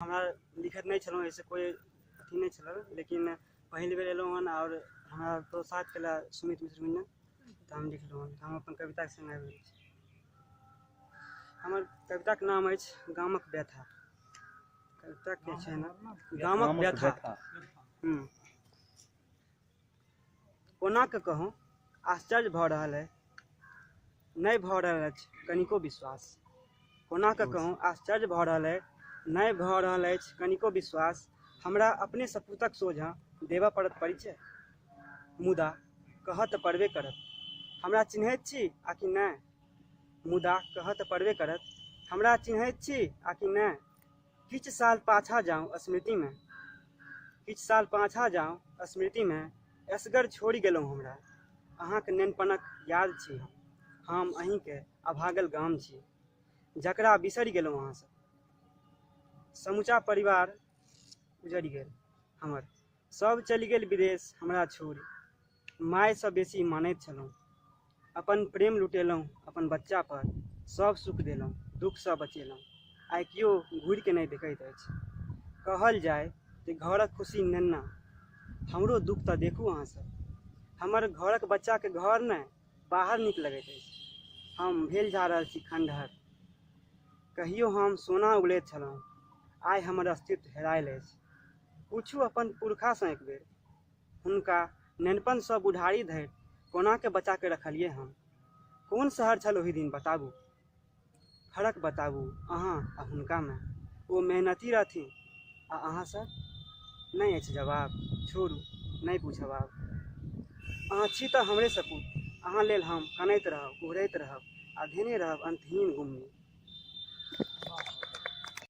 हमरा लिखैत नहि छलहुँ, एहिसँ कोइ अथी नहि छल, लेकिन पहिल बेर एलहुँ हन आओर हमरा प्रोत्साहित केला सुमित मिश्र गुंजन, तऽ हम लिखलहुँ हन। हम अपन कविताके संग आबि गेल छी। हमर कविताके नाम अछि गामक व्यथा। कविताके छै ने गामक व्यथा। हूँ कोना कऽ कहूँ, आश्चर्य भऽ रहल अइ, नहि भऽ रहल अछि कनिको विश्वास। कोना कऽ कहूँ, आश्चर्य भऽ रहल अइ, नहि भऽ रहल अछि कनिको विश्वास। हमरा अपने सपूतक सोझाँ देबऽ पड़त परिचय, मुदा कहऽ तऽ पड़बे करत। हमरा चिन्हैत छी आकि नहि? मुदा कहऽ तऽ पड़बे करत। हमरा चिन्हैत छी आकि नहि? किछु साल पाछाँ जाउ स्मृतिमे, किछु साल पाछाँ जाउ स्मृतिमे, एसगर छोड़ि गेलहुँ हमरा। अहाँक नेनपनक याद छी हम। हम अहीँके अभागल गाम छी, जकरा बिसरि गेलहुँ अहाँसभ। समूचा परिवार उजड़ि गेल हमर। सभ चलि गेल विदेश हमरा छोड़ि। मायसँ बेसी मानैत छलहुँ। अपन प्रेम लुटेलहुँ अपन बच्चापर। सभ सुख देलहुँ, दुखसँ बचेलहुँ। आइ केओ घुरिके नहि देखैत अछि। कहल जाय जे घरक खुशी नेन्ना। हमरो दुख तऽ देखू अहाँसभ। हमर घरक बच्चाके घर नहि, बाहर नीक लगैत अछि। हम भेल जा रहल छी खण्डहर। कहियो हम सोना उगलैत छलहुँ, आइ हमर अस्तित्व हेरायल अछि। पूछू अपन पुरखासँ एक बेर। हुनका नेनपनसँ बुढ़ारी धरि कोना कऽ बचा कऽ रखलियै हम। कोन शहर छल ओहि दिन बताबू। फरक बताबू अहाँ आ हुनकामे। ओ मेहनती रहथिन आ अहाँ सब? नहि अछि जवाब, छोड़ू, नहि पूछब आब। अहाँ छी तऽ हमरे सपूत, अहाँ लेल हम कनैत रहब, कुहरैत रहब आ धेने रहब अन्तहीन गुम्मी।